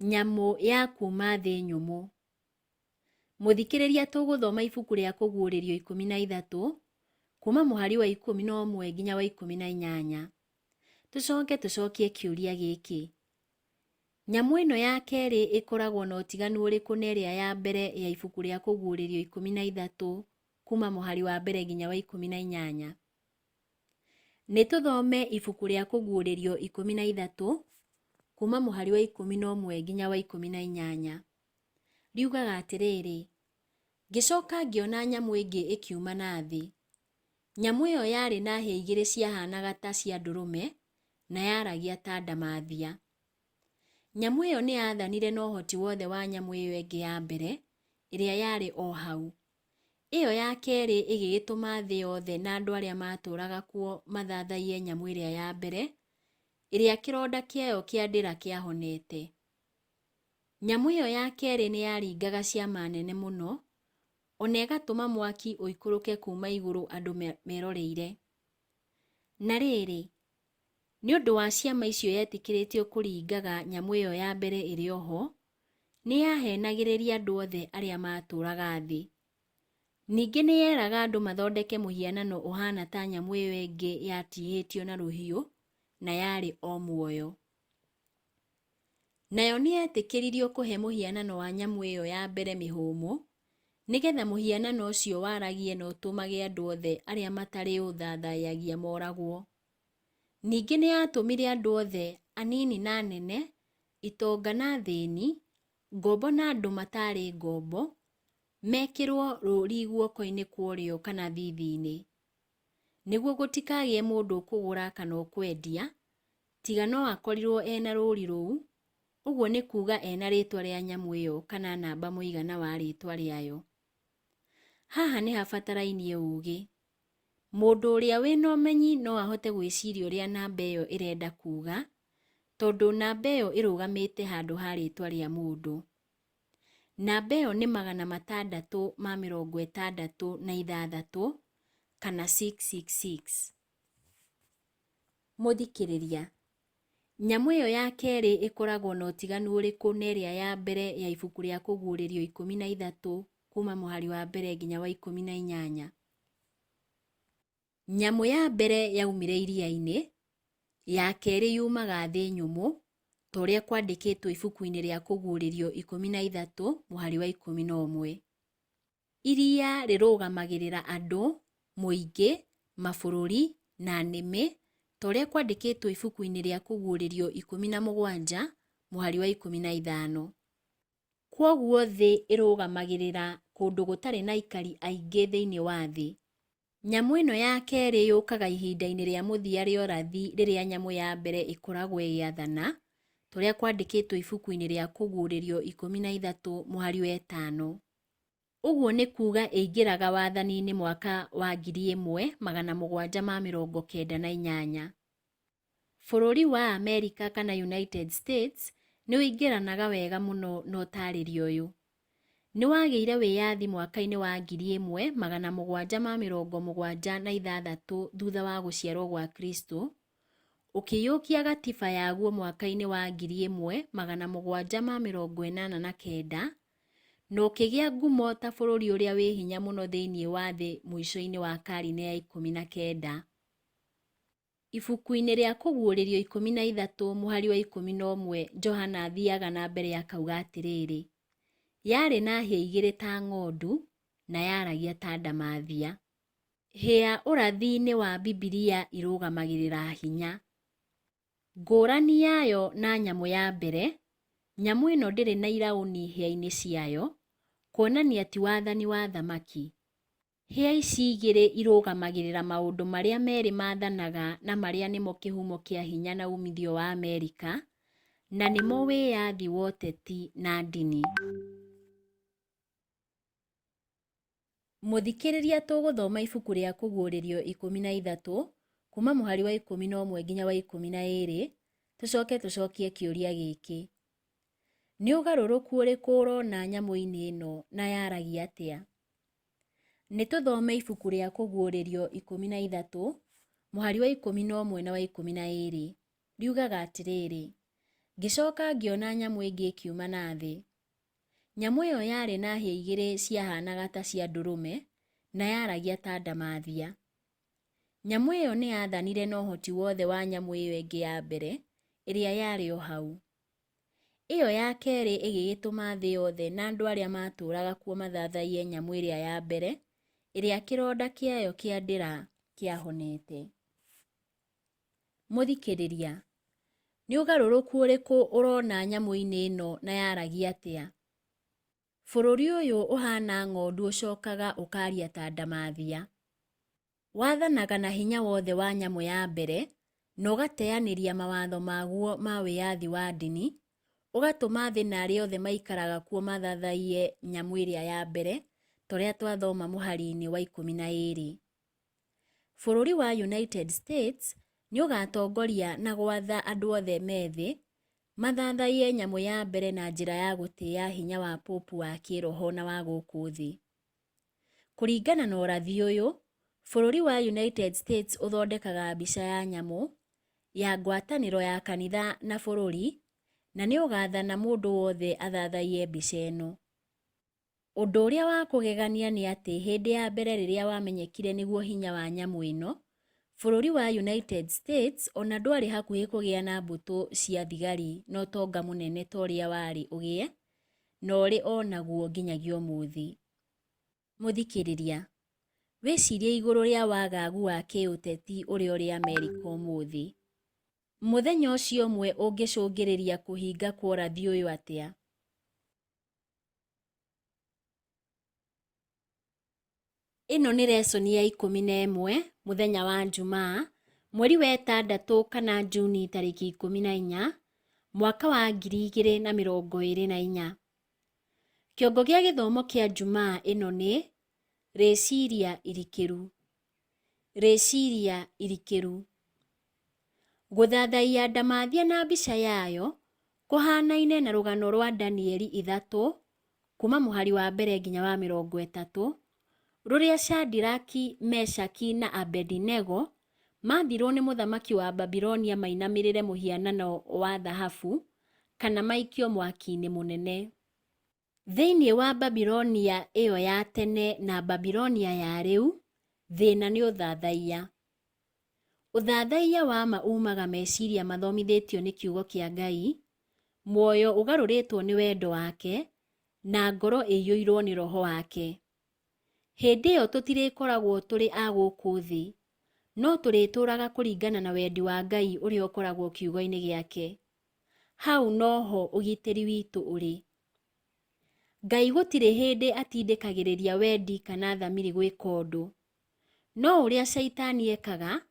Nyamũ ya kuuma thĩ nyũmũ. Mũthikĩrĩria tũgũthoma ibuku rĩa Kũguũrĩrio 13 kuma mũhari wa 11 nginya wa 18. Tũcoke tũcokie kĩũria gĩkĩ. Nyamũ ĩno ya kerĩ ĩkoragwo na ũtiganu ũrĩkũ na ĩrĩa ya mbere ya ibuku rĩa Kũguũrĩrio 13 kuma mũhari wa mbere nginya wa 18? Nĩ tũthome ibuku rĩa Kũguũrĩrio 13 kuma mũhari wa 11 nginya wa 18. Riugaga atĩrĩrĩ, Ngĩcoka ngĩona nyamũ ĩngĩ ĩkiuma na thĩ. Nyamũ ĩyo yarĩ na hĩa igĩrĩ ciahaanaga ta cia ndũrũme na yaragia ta ndamathia. Nyamũ ĩyo nĩ yaathanire na ũhoti wothe wa nyamũ ĩyo ĩngĩ ya mbere ĩrĩa yarĩ o hau. Ĩyo ya kerĩ ĩgĩgĩtũma thĩ yothe na andũ arĩa maatũũraga kuo mathathaiye nyamũ ĩrĩa ya mbere, ĩrĩa kĩronda kĩayo kĩa ndĩra kĩahonete. Nyamũ ĩyo ya kerĩ nĩ yaringaga ciama nene mũno, o na ĩgatũma mwaki ũikũrũke kuuma igũrũ andũ meroreire. Na rĩrĩ, nĩ ũndũ wa ciama icio yetĩkĩrĩtio kũringaga nyamũ ĩyo ya mbere ĩrĩ o ho, nĩ yaheenagĩrĩria andũ othe arĩa maatũũraga thĩ. Ningĩ nĩ yeraga andũ mathondeke mũhianano ũhaana ta nyamũ ĩyo ĩngĩ yatihĩtio na rũhiũ na yarĩ o muoyo. Nayo nĩ yetĩkĩririo kũhe mũhianano wa nyamũ ĩyo ya mbere mĩhũmũ, nĩgetha mũhianano ũcio waragie na ũtũmage andũ othe arĩa matarĩũthathayagia moragwo. Ningĩ nĩ yatũmire andũ othe, anini na anene, itonga na athĩni, ngombo na andũ mataarĩ ngombo, mekĩrũo rũũri guoko-inĩ kwa ũrĩo kana thiithi-inĩ, nĩguo gũtikagĩe mũndũ ũkũgũra kana ũkwendia, tiga no akorirũo ena rũũri rũu, ũguo nĩ kuuga ena rĩĩtwa rĩa nyamũ ĩyo kana namba mũigana wa rĩĩtwa rĩayo. Haha nĩ habatarainie ũũgĩ. Mũndũ ũrĩa wĩna ũmenyi no ahote gwĩciria ũrĩa namba ĩyo ĩrenda kuuga, tondũ namba ĩyo ĩrũgamĩte handũ ha rĩĩtwa rĩa mũndũ. Namba ĩyo nĩ 666 kana 666. Mũthikĩrĩria, nyamũ ĩyo ya kerĩ ĩkoragwo na ũtiganu ũrĩkũ na ĩrĩa ya mbere ya ibuku rĩa Kũguũrĩrio 13 kuma mũhari wa mbere nginya wa 18? Nyamũ ya mbere yaumire iria-inĩ, ya kerĩ yumaga thĩ nyũmũ, ta ũrĩa kwandĩkĩtwo ibuku-inĩ rĩa Kũguũrĩrio 13 mũhari wa 11. Iria rĩrũgamagĩrĩra andũ, mũingĩ, mabũrũri, na nĩmĩ, ta ũrĩa kwandĩkĩtwo ibuku-inĩ rĩa Kũguũrĩrio 17 mũhari wa 15. Kwoguo thĩ ĩrũgamagĩrĩra kũndũ gũtarĩ na aikari aingĩ thĩinĩ wa thĩ. Nyamũ ĩno ya kerĩ yũkaga ihinda-inĩ rĩa mũthia rĩa ũrathi rĩrĩa nyamũ ya mbere ĩkoragwo ĩgĩathana, ta ũrĩa kwandĩkĩtwo ibuku-inĩ rĩa Kũguũrĩrio 13 mũhari wa 5. Ũguo nĩ kuuga ĩingĩraga wathani-inĩ mwaka wa 1798. Bũrũri wa Amerika kana United States nĩ ũingĩranaga wega mũno na ũtaarĩria ũyũ. Nĩ wagĩire wĩyathi mwaka-inĩ wa 1776 thutha wa gũciarwo gwa Kristo, ũkĩiyũkia gatiba yaguo mwaka-inĩ wa 1789 na ũkĩgĩa ngumo ta bũrũri ũrĩa wĩ hinya mũno thĩinĩ wa thĩ mũico-inĩ wa karine ya 19. Ibuku-inĩ rĩa Kũguũrĩrio 13 mũhari wa 11 Johana athiaga na mbere akauga atĩrĩrĩ, yarĩ na hĩa igĩrĩ ta ng'ondu na yaragia ta ndamathia. Hĩa ũrathi-inĩ wa Bibilia irũgamagĩrĩra hinya. Ngũrani yayo na nyamũ ya mbere, nyamũ ĩno ndĩrĩ na iraũni hĩa-inĩ ciayo, kuonania ti wathani wa thamaki. Hĩa ici igĩrĩ irũgamagĩrĩra maũndũ marĩa merĩ mathanaga na marĩa nĩmo kĩhumo kĩa hinya na umithio wa Amerika, na nĩmo wĩyathi wa ũteti na ndini. Mũthikĩrĩria tũgũthoma ibuku rĩa Kũguũrĩrio 13 kuma mũhari wa 11 nginya wa 12, tũcoke tũcokie kĩũria gĩkĩ. Nĩ ũgarũrũku ũrĩkũ ũrona nyamũ-inĩ ĩno na yaragia atĩa? Nĩ tũthome ibuku rĩa Kũguũrĩrio 13 mũhari wa 11 na wa 12. Riugaga atĩrĩrĩ, Ngĩcoka ngĩona nyamũ ĩngĩ ĩkiuma na thĩ. Nyamũ ĩyo yarĩ na hĩa igĩrĩ ciahaanaga ta cia ndũrũme na yaragia ta ndamathia. Nyamũ ĩyo nĩ yaathanire na ũhoti wothe wa nyamũ ĩyo ĩngĩ ya mbere ĩrĩa yarĩ o hau. Ĩyo ya kerĩ ĩgĩgĩtũma thĩ yothe na andũ arĩa maatũũraga kuo mathathaiye nyamũ ĩrĩa ya mbere, ĩrĩa kĩronda kĩayo kĩa ndĩra kĩahonete. Mũthikĩrĩria, nĩ ũgarũrũku ũrĩkũ ũrona nyamũ-inĩ ĩno na yaragia atĩa? Bũrũri ũyũ ũhaana ng'ondu ũcokaga ũkaria ta ndamathia. Wathanaga na hinya wothe wa nyamũ ya mbere na ũgateanĩria mawatho maguo ma wĩyathi wa ndini, ũgatũma thĩ na arĩa othe maikaraga kuo mathathaiye nyamũ ĩrĩa ya mbere, ta ũrĩa twathoma mũhari-inĩ wa 12. Bũrũri wa United States nĩ ũgatongoria na gwatha andũ othe me thĩ mathathaiye nyamũ ya mbere na njĩra ya gũtĩa hinya wa Popu wa kĩĩroho na wa gũkũ thĩ. Kũringana na ũrathi ũyũ, bũrũri wa United States ũthondekaga mbica ya nyamũ, ya ngwatanĩro ya kanitha na bũrũri, na nĩ ũgaathana mũndũ wothe athathaiye mbica ĩno. Ũndũ ũrĩa wa kũgegania nĩ atĩ hĩndĩ ya mbere rĩrĩa wamenyekire nĩguo hinya wa nyamũ ĩno, bũrũri wa United States o na ndwarĩ hakuhĩ kũgĩa na mbũtũ cia thigari na ũtonga mũnene ta ũrĩa warĩ ũgĩe na ũrĩ o naguo nginyagia ũmũthĩ. Mũthikĩrĩria, wĩcirie igũrũ rĩa wagagu wa kĩũteti ũrĩa ũrĩ Amerika ũmũthĩ. Mũthenya ũcio ũmwe ũngĩcũngĩrĩria kũhinga kwa ũrathi ũyũ atĩa? Ĩno nĩ resoni ya 11 mũthenya wa Njumaa, mweri wa ĩtandatũ kana Juni tarĩki 14, mwaka wa 2024. Kĩongo gĩa gĩthomo kĩa Njumaa ĩno nĩ Rĩciria irikĩru. Rĩciria irikĩru. Gũthathaiya ndamathia na mbica yayo kũhanaine na rũgano rwa Danieli 3 kuuma mũhari wa mbere nginya wa 30, rũrĩa Shadiraki, Meshaki na Abedinego maathirwo nĩ mũthamaki wa Babilonia mainamĩrĩre mũhianano wa thahabu kana maikio mwaki-inĩ mũnene. Thĩinĩ wa Babilonia ĩyo ya tene na Babilonia ya rĩu, thĩna nĩ ũthathaiya. Ũthathaiya wa ma uumaga meciria mathomithĩtio nĩ Kiugo kĩa Ngai, muoyo ũgarũrĩtwo nĩ wendo wake, na ngoro ĩiyũirũo nĩ Roho wake. Hĩndĩ ĩyo tũtirĩkoragwo tũrĩ a gũkũ thĩ, no tũrĩtũũraga kũringana na wendi wa Ngai ũrĩa ũkoragwo Kiugo-inĩ gĩake. Hau noho ũgitĩri witũ ũrĩ. Ngai gũtirĩ hĩndĩ atindĩkagĩrĩria wendi kana thamiri gwĩka ũndũ. No ũrĩa Shaitani ekaga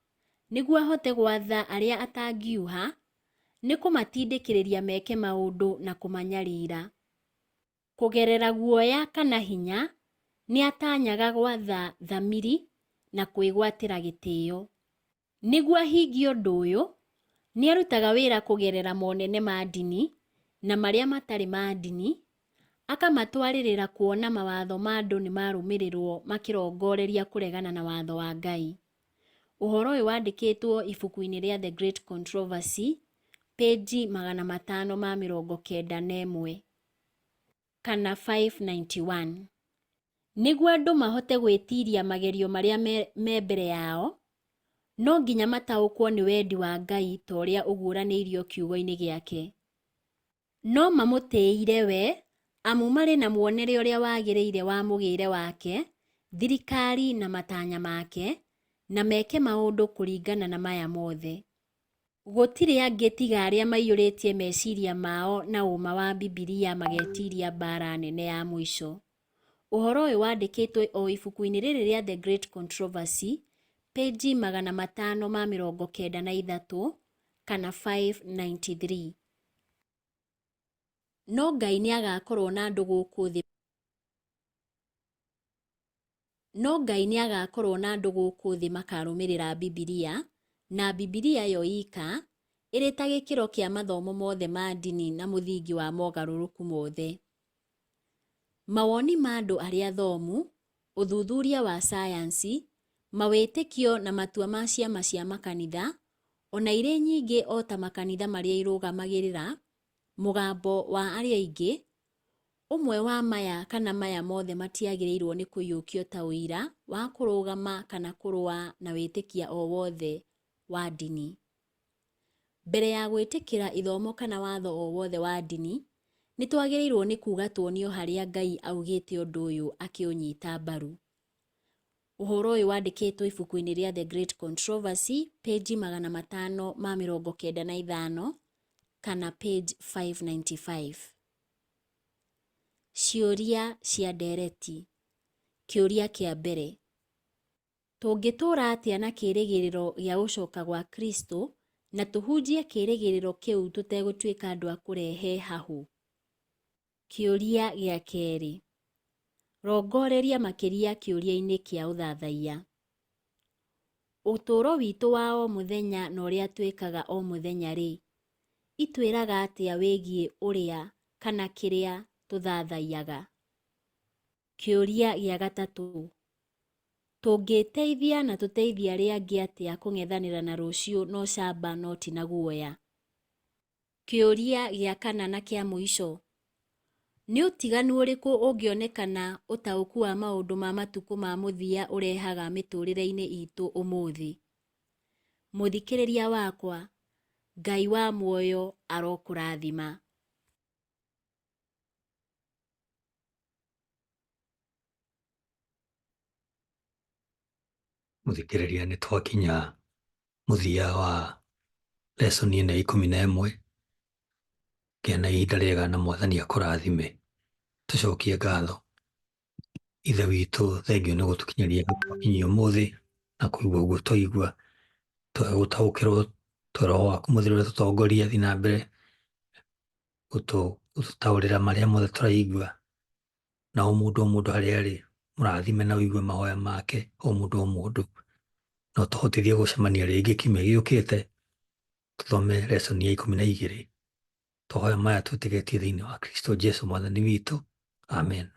nĩguo ahote gwatha arĩa atangiuha nĩ kũmatindĩkĩrĩria meke maũndũ na kũmanyarira. Kũgerera guoya kana hinya, nĩ atanyaga gwatha thamiri na kwĩgwatĩra gĩtĩo. Nĩguo ahingie ũndũ ũyũ, nĩ arutaga wĩra kũgerera monene ma ndini na marĩa matarĩ ma ndini, akamatwarĩrĩra kuona mawatho ma andũ nĩ marũmĩrĩrwo makĩrongoreria kũregana na watho wa Ngai. Ũhoro ũyũ wandĩkĩtwo ibuku-inĩ rĩa The Great Controversy, pĩnji 591 kana 591. Nĩguo andũ mahote gwĩtiiria magerio marĩa me mbere yao, no nginya mataũkwo nĩ wendi wa Ngai ta ũrĩa ũguũranĩirio Kiugo-inĩ gĩake. No mamũtĩĩire we, amu marĩ na muonere ũrĩa wagĩrĩire wa mũgĩĩre wake, thirikari na matanya make, na meke maũndũ kũringana na maya mothe. Gũtirĩ angĩ tiga arĩa maiyũrĩtie meciria mao na ũũma wa Bibilia magetiria mbaara nene ya mũico. Ũhoro ũyũ wandĩkĩtwo o ibuku-inĩ rĩrĩ rĩa The Great Controversy, pĩnji 593 kana 593. No Ngai nĩ agaakorũo na andũ gũkũ thĩ No Ngai nĩ agaakorũo na andũ gũkũ thĩ makaarũmĩrĩra Bibilia, na Bibilia yo ika, ĩrĩ ta gĩkĩro kĩa mathomo mothe ma ndini na mũthingi wa mogarũrũku mothe. Mawoni ma andũ arĩa athomu, ũthuthuria wa sayansi, mawĩtĩkio na matua ma ciama cia makanitha, o na irĩ nyingĩ o ta makanitha marĩa irũgamagĩrĩra, mũgambo wa arĩa aingĩ, Ũmwe wa maya kana maya mothe matiagĩrĩirwo nĩ kũiyũkio ta ũira wa kũrũgama kana kũrũa na wĩtĩkia o wothe wa ndini. Mbere ya gwĩtĩkĩra ithomo kana watho o wothe wa ndini, nĩ twagĩrĩirwo nĩ kuga tuonio harĩa Ngai augĩte ũndũ ũyũ akĩũnyita mbaru. Ũhoro ũyũ wandĩkĩtwo ibuku-inĩ rĩa The Great Controversy, page 595 kana page 595. Ciũria cia ndereti. Kĩũria kĩa mbere. Tũngĩtũũra atĩa na kĩĩrĩgĩrĩro gĩa gũcoka gwa Kristo na tũhunjie kĩĩrĩgĩrĩro kĩu tũtegũtuĩka andũ a kũrehe hahũ? Kĩũria gĩa kerĩ. Rongoreria makĩria kĩũria-inĩ kĩa ũthathaiya. Ũtũũro witũ wa o mũthenya na ũrĩa twĩkaga o mũthenya-rĩ, itwĩraga atĩa wĩgiĩ ũrĩa kana kĩrĩa tũthathaiyaga? Kĩũria gĩa gatatũ. Tũngĩĩteithia na tũteithie arĩa angĩ atĩa kũng'ethanĩra na rũciũ na ũcamba no ti na guoya? Kĩũria gĩa kana na kĩa mũico. Nĩ ũtiganu ũrĩkũ ũngĩonekana ũtaũku wa maũndũ ma matukũ ma mũthia ũrehaga mĩtũũrĩre-inĩ itũ ũmũthĩ? Mũthikĩrĩria wakwa, Ngai wa muoyo arokũrathima. Mũthikĩrĩria nĩ twakinya mũthia wa lesson ĩno ya 11. Gĩa na ihinda rĩega na Mwathani akũrathime. Tũcokie ngatho. Ithe witũ, thengiũ nĩ gũtũkinyĩria twakinyia ũmũthĩ na kũigua ũguo twaigua. Tũhe gũtaũkĩrwo, tũhe Roho waku Mũtheru ũrĩa tũtongorie athiĩ na mbere gũtũtaũrĩra marĩa mothe tũraigua. Na o mũndũ o mũndũ harĩa arĩ, mũrathime na ũigue mahoya make, o mũndũ o mũndũ. Na ũtũhotithie gũcemania rĩngĩ kiumia gĩũkĩte, tũthome lesson ya 12. Twahoya maya twĩtĩkĩtie thĩinĩ wa Kristo Jesu Mwathani witũ. Amen.